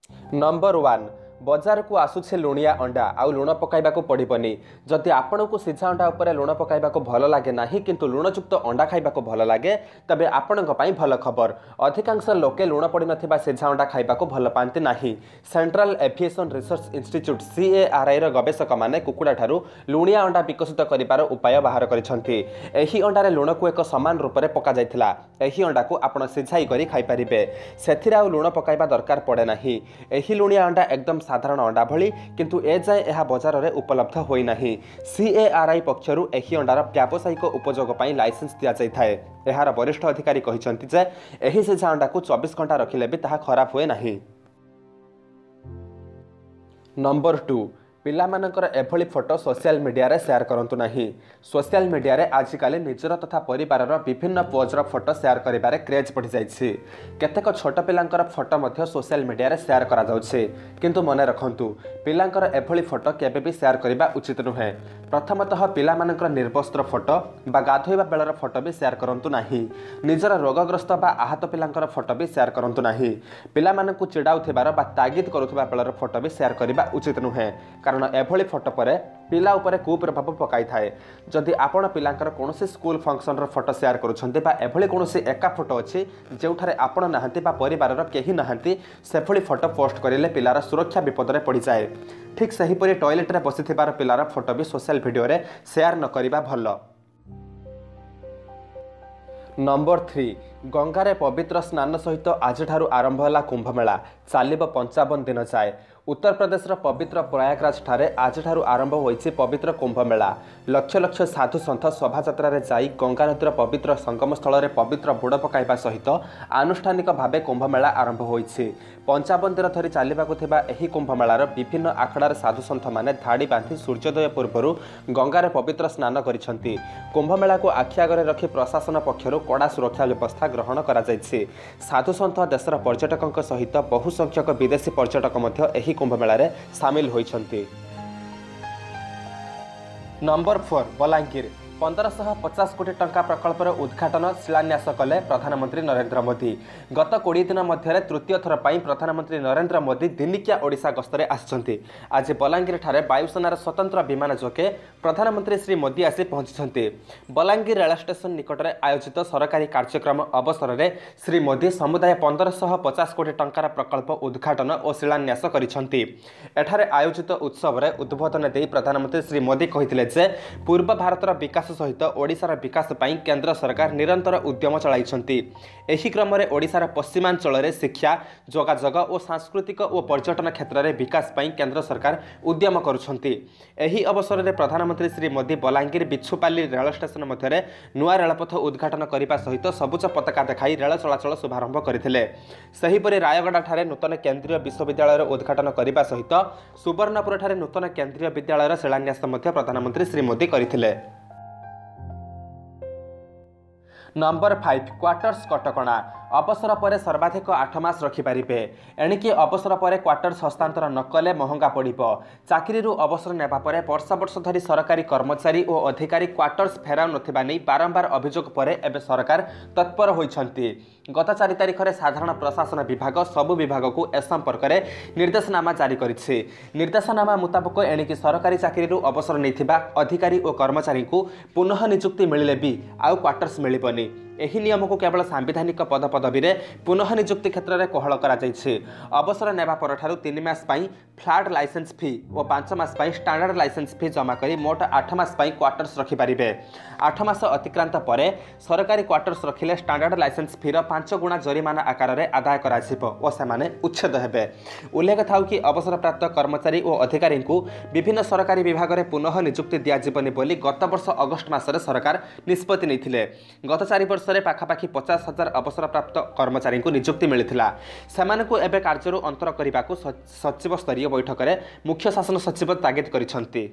Number 1, ବଜାରକୁ ଆସୁଛି ଲୁଣିଆ ଅଣ୍ଡା, ଆଉ ଲୁଣ ପକାଇବାକୁ ପଡ଼ିବନି। ଯଦି ଆପଣଙ୍କୁ ସିଝା ଅଣ୍ଡା ଉପରେ ଲୁଣ ପକାଇବାକୁ ଭଲ ଲାଗେ ନାହିଁ, କିନ୍ତୁ ଲୁଣଯୁକ୍ତ ଅଣ୍ଡା ଖାଇବାକୁ ଭଲ ଲାଗେ, ତେବେ ଆପଣଙ୍କ ପାଇଁ ଭଲ ଖବର। ଅଧିକାଂଶ ଲୋକେ ଲୁଣ ପଡ଼ିନଥିବା ସିଝା ଅଣ୍ଡା ଖାଇବାକୁ ଭଲ ପାଆନ୍ତି ନାହିଁ। ସେଣ୍ଟ୍ରାଲ ଏଭିଏସନ୍ ରିସର୍ଚ୍ଚ ଇନଷ୍ଟିଚ୍ୟୁଟ୍ ସିଏଆର୍ଆଇର ଗବେଷକମାନେ କୁକୁଡ଼ାଠାରୁ ଲୁଣିଆ ଅଣ୍ଡା ବିକଶିତ କରିବାର ଉପାୟ ବାହାର କରିଛନ୍ତି। ଏହି ଅଣ୍ଡାରେ ଲୁଣକୁ ଏକ ସମାନ ରୂପରେ ପକାଯାଇଥିଲା। ଏହି ଅଣ୍ଡାକୁ ଆପଣ ସିଝାଇ କରି ଖାଇପାରିବେ, ସେଥିରେ ଆଉ ଲୁଣ ପକାଇବା ଦରକାର ପଡ଼େ ନାହିଁ। ଏହି ଲୁଣିଆ ଅଣ୍ଡା ଏକଦମ ସାଧାରଣ ଅଣ୍ଡା ଭଳି, କିନ୍ତୁ ଏଯାଏଁ ଏହା ବଜାରରେ ଉପଲବ୍ଧ ହୋଇନାହିଁ। ସିଏଆର୍ଆଇ ପକ୍ଷରୁ ଏହି ଅଣ୍ଡାର ବ୍ୟାବସାୟିକ ଉପଯୋଗ ପାଇଁ ଲାଇସେନ୍ସ ଦିଆଯାଇଥାଏ। ଏହାର ବରିଷ୍ଠ ଅଧିକାରୀ କହିଛନ୍ତି ଯେ ଏହି ସିଝା ଅଣ୍ଡାକୁ 24 ଘଣ୍ଟା ରଖିଲେ ବି ତାହା ଖରାପ ହୁଏ ନାହିଁ। ନମ୍ବର 2, ପିଲାମାନଙ୍କର ଏଭଳି ଫଟୋ ସୋସିଆଲ ମିଡ଼ିଆରେ ସେୟାର କରନ୍ତୁ ନାହିଁ। ସୋସିଆଲ ମିଡ଼ିଆରେ ଆଜିକାଲି ନିଜର ତଥା ପରିବାରର ବିଭିନ୍ନ ପୋଜ୍ର ଫଟୋ ସେୟାର କରିବାରେ କ୍ରେଜ୍ ବଢ଼ିଯାଇଛି। କେତେକ ଛୋଟ ପିଲାଙ୍କର ଫଟୋ ମଧ୍ୟ ସୋସିଆଲ ମିଡ଼ିଆରେ ସେୟାର କରାଯାଉଛି। କିନ୍ତୁ ମନେ ରଖନ୍ତୁ, ପିଲାଙ୍କର ଏଭଳି ଫଟୋ କେବେ ବି ସେୟାର କରିବା ଉଚିତ ନୁହେଁ। ପ୍ରଥମତଃ ପିଲାମାନଙ୍କର ନିର୍ବସ୍ତ୍ର ଫଟୋ ବା ଗାଧୋଇବା ବେଳର ଫଟୋ ବି ସେୟାର କରନ୍ତୁ ନାହିଁ। ନିଜର ରୋଗଗ୍ରସ୍ତ ବା ଆହତ ପିଲାଙ୍କର ଫଟୋ ବି ସେୟାର କରନ୍ତୁ ନାହିଁ। ପିଲାମାନଙ୍କୁ ଚିଡ଼ାଉଥିବାର ବା ତାଗିଦ କରୁଥିବା ବେଳର ଫଟୋ ବି ସେୟାର କରିବା ଉଚିତ ନୁହେଁ, କାରଣ ଏଭଳି ଫଟୋ ପରେ ପିଲା ଉପରେ କୁପ୍ରଭାବ ପକାଇଥାଏ। ଯଦି ଆପଣ ପିଲାଙ୍କର କୌଣସି ସ୍କୁଲ ଫଙ୍କସନର ଫଟୋ ସେୟାର କରୁଛନ୍ତି ବା ଏଭଳି କୌଣସି ଏକା ଫଟୋ ଅଛି ଯେଉଁଠାରେ ଆପଣ ନାହାନ୍ତି ବା ପରିବାରର କେହି ନାହାନ୍ତି, ସେଭଳି ଫଟୋ ପୋଷ୍ଟ କରିଲେ ପିଲାର ସୁରକ୍ଷା ବିପଦରେ ପଡ଼ିଯାଏ। ଠିକ୍ ସେହିପରି ଟଏଲେଟ୍ରେ ବସିଥିବାର ପିଲାର ଫଟୋ ବି ସୋସିଆଲ ଭିଡ଼ିଓରେ ସେୟାର ନ କରିବା ଭଲ। ନମ୍ବର 3, ଗଙ୍ଗାରେ ପବିତ୍ର ସ୍ନାନ ସହିତ ଆଜିଠାରୁ ଆରମ୍ଭ ହେଲା କୁମ୍ଭମେଳା, ଚାଲିବ 55 ଦିନ ଯାଏ। ଉତ୍ତରପ୍ରଦେଶର ପବିତ୍ର ପ୍ରୟାଗରାଜଠାରେ ଆଜିଠାରୁ ଆରମ୍ଭ ହୋଇଛି ପବିତ୍ର କୁମ୍ଭମେଳା। ଲକ୍ଷ ଲକ୍ଷ ସାଧୁ ସନ୍ଥ ଶୋଭାଯାତ୍ରାରେ ଯାଇ ଗଙ୍ଗା ନଦୀର ପବିତ୍ର ସଙ୍ଗମ ସ୍ଥଳରେ ପବିତ୍ର ବୁଡ଼ ପକାଇବା ସହିତ ଆନୁଷ୍ଠାନିକ ଭାବେ କୁମ୍ଭମେଳା ଆରମ୍ଭ ହୋଇଛି। 55 ଦିନ ଧରି ଚାଲିବାକୁ ଥିବା ଏହି କୁମ୍ଭମେଳାର ବିଭିନ୍ନ ଆଖଡ଼ାରେ ସାଧୁସନ୍ଥମାନେ ଧାଡ଼ି ବାନ୍ଧି ସୂର୍ଯ୍ୟୋଦୟ ପୂର୍ବରୁ ଗଙ୍ଗାରେ ପବିତ୍ର ସ୍ନାନ କରିଛନ୍ତି। କୁମ୍ଭମେଳାକୁ ଆଖି ଆଗରେ ରଖି ପ୍ରଶାସନ ପକ୍ଷରୁ କଡ଼ା ସୁରକ୍ଷା ବ୍ୟବସ୍ଥା ଗ୍ରହଣ କରାଯାଇଛି। ସାଧୁସନ୍ଥ, ଦେଶର ପର୍ଯ୍ୟଟକଙ୍କ ସହିତ ବହୁ ସଂଖ୍ୟକ ବିଦେଶୀ ପର୍ଯ୍ୟଟକ ମଧ୍ୟ ଏହି କୁମ୍ଭମେଳାରେ ସାମିଲ ହୋଇଛନ୍ତି। ନମ୍ବର 4, ବଲାଙ୍ଗୀର 1550 କୋଟି ଟଙ୍କା ପ୍ରକଳ୍ପର ଉଦ୍ଘାଟନ ଶିଳାନ୍ୟାସ କଲେ ପ୍ରଧାନମନ୍ତ୍ରୀ ନରେନ୍ଦ୍ର ମୋଦି। ଗତ 20 ଦିନ ମଧ୍ୟରେ ତୃତୀୟ ଥର ପାଇଁ ପ୍ରଧାନମନ୍ତ୍ରୀ ନରେନ୍ଦ୍ର ମୋଦି ଦିନିକିଆ ଓଡ଼ିଶା ଗସ୍ତରେ ଆସିଛନ୍ତି। ଆଜି ବଲାଙ୍ଗୀରଠାରେ ବାୟୁସେନାର ସ୍ୱତନ୍ତ୍ର ବିମାନ ଯୋଗେ ପ୍ରଧାନମନ୍ତ୍ରୀ ଶ୍ରୀ ମୋଦି ଆସି ପହଞ୍ଚିଛନ୍ତି। ବଲାଙ୍ଗୀର ରେଳ ଷ୍ଟେସନ ନିକଟରେ ଆୟୋଜିତ ସରକାରୀ କାର୍ଯ୍ୟକ୍ରମ ଅବସରରେ ଶ୍ରୀ ମୋଦି ସମୁଦାୟ 1550 କୋଟି ଟଙ୍କାର ପ୍ରକଳ୍ପ ଉଦ୍ଘାଟନ ଓ ଶିଳାନ୍ୟାସ କରିଛନ୍ତି। ଏଠାରେ ଆୟୋଜିତ ଉତ୍ସବରେ ଉଦ୍ବୋଧନ ଦେଇ ପ୍ରଧାନମନ୍ତ୍ରୀ ଶ୍ରୀ ମୋଦି କହିଥିଲେ ଯେ ପୂର୍ବ ଭାରତର ବିକାଶ ସହିତ ଓଡ଼ିଶାର ବିକାଶ ପାଇଁ କେନ୍ଦ୍ର ସରକାର ନିରନ୍ତର ଉଦ୍ୟମ ଚଳାଇଛନ୍ତି। ଏହି କ୍ରମରେ ଓଡ଼ିଶାର ପଶ୍ଚିମାଞ୍ଚଳରେ ଶିକ୍ଷା, ଯୋଗାଯୋଗ ଓ ସାଂସ୍କୃତିକ ଓ ପର୍ଯ୍ୟଟନ କ୍ଷେତ୍ରରେ ବିକାଶ ପାଇଁ କେନ୍ଦ୍ର ସରକାର ଉଦ୍ୟମ କରୁଛନ୍ତି। ଏହି ଅବସରରେ ପ୍ରଧାନମନ୍ତ୍ରୀ ଶ୍ରୀ ମୋଦି ବଲାଙ୍ଗୀର ବିଛୁପାଲି ରେଳ ଷ୍ଟେସନ ମଧ୍ୟରେ ନୂଆ ରେଳପଥ ଉଦ୍ଘାଟନ କରିବା ସହିତ ସବୁଜ ପତାକା ଦେଖାଇ ରେଳ ଚଳାଚଳ ଶୁଭାରମ୍ଭ କରିଥିଲେ। ସେହିପରି ରାୟଗଡ଼ାଠାରେ ନୂତନ କେନ୍ଦ୍ରୀୟ ବିଶ୍ୱବିଦ୍ୟାଳୟର ଉଦ୍ଘାଟନ କରିବା ସହିତ ସୁବର୍ଣ୍ଣପୁରଠାରେ ନୂତନ କେନ୍ଦ୍ରୀୟ ବିଦ୍ୟାଳୟର ଶିଳାନ୍ୟାସ ମଧ୍ୟ ପ୍ରଧାନମନ୍ତ୍ରୀ ଶ୍ରୀ ମୋଦି କରିଥିଲେ। ନମ୍ବର 5, କ୍ୱାର୍ଟର୍ସ କଟକଣା, ଅବସର ପରେ ସର୍ବାଧିକ 8 ମାସ ରଖିପାରିବେ। ଏଣିକି ଅବସର ପରେ କ୍ୱାର୍ଟର୍ସ ହସ୍ତାନ୍ତର ନ କଲେ ମହଙ୍ଗା ପଡ଼ିବ। ଚାକିରିରୁ ଅବସର ନେବା ପରେ ବର୍ଷ ବର୍ଷ ଧରି ସରକାରୀ କର୍ମଚାରୀ ଓ ଅଧିକାରୀ କ୍ୱାର୍ଟର୍ସ ଫେରାଉନଥିବା ନେଇ ବାରମ୍ବାର ଅଭିଯୋଗ ପରେ ଏବେ ସରକାର ତତ୍ପର ହୋଇଛନ୍ତି। ଗତ 4 ତାରିଖରେ ସାଧାରଣ ପ୍ରଶାସନ ବିଭାଗ ସବୁ ବିଭାଗକୁ ଏ ସମ୍ପର୍କରେ ନିର୍ଦ୍ଦେଶନାମା ଜାରି କରିଛି। ନିର୍ଦ୍ଦେଶନାମା ମୁତାବକ ଏଣିକି ସରକାରୀ ଚାକିରିରୁ ଅବସର ନେଇଥିବା ଅଧିକାରୀ ଓ କର୍ମଚାରୀଙ୍କୁ ପୁନଃ ନିଯୁକ୍ତି ମିଳିଲେ ବି ଆଉ କ୍ୱାର୍ଟର୍ସ ମିଳିବନି। ଏହି ନିୟମକୁ କେବଳ ସାମ୍ବିଧାନିକ ପଦପଦବୀରେ ପୁନଃ ନିଯୁକ୍ତି କ୍ଷେତ୍ରରେ କୋହଳ କରାଯାଇଛି। ଅବସର ନେବା ପରଠାରୁ 3 ମାସ ପାଇଁ ଫ୍ଲାଟ୍ ଲାଇସେନ୍ସ ଫି ଓ 5 ମାସ ପାଇଁ ଷ୍ଟାଣ୍ଡାର୍ଡ ଲାଇସେନ୍ସ ଫି ଜମା କରି ମୋଟ 8 ମାସ ପାଇଁ କ୍ୱାର୍ଟର୍ସ ରଖିପାରିବେ। 8 ମାସ ଅତିକ୍ରାନ୍ତ ପରେ ସରକାରୀ କ୍ୱାର୍ଟର୍ସ ରଖିଲେ ଷ୍ଟାଣ୍ଡାର୍ଡ ଲାଇସେନ୍ସ ଫିର 5 ଗୁଣା ଜରିମାନା ଆକାରରେ ଆଦାୟ କରାଯିବ ଓ ସେମାନେ ଉଚ୍ଛେଦ ହେବେ। ଉଲ୍ଲେଖ ଥାଉ କି ଅବସରପ୍ରାପ୍ତ କର୍ମଚାରୀ ଓ ଅଧିକାରୀଙ୍କୁ ବିଭିନ୍ନ ସରକାରୀ ବିଭାଗରେ ପୁନଃ ନିଯୁକ୍ତି ଦିଆଯିବନି ବୋଲି ଗତ ବର୍ଷ ଅଗଷ୍ଟ ମାସରେ ସରକାର ନିଷ୍ପତ୍ତି ନେଇଥିଲେ। ଗତ 4 ବର୍ଷରେ ପାଖାପାଖି 50 ହଜାର ଅବସରପ୍ରାପ୍ତ କର୍ମଚାରୀଙ୍କୁ ନିଯୁକ୍ତି ମିଳିଥିଲା। ସେମାନଙ୍କୁ ଏବେ କାର୍ଯ୍ୟରୁ ଅନ୍ତର କରିବାକୁ ସଚିବ ସ୍ତରୀୟ ବୈଠକରେ ମୁଖ୍ୟ ଶାସନ ସଚିବ ତାଗିଦ କରିଛନ୍ତି।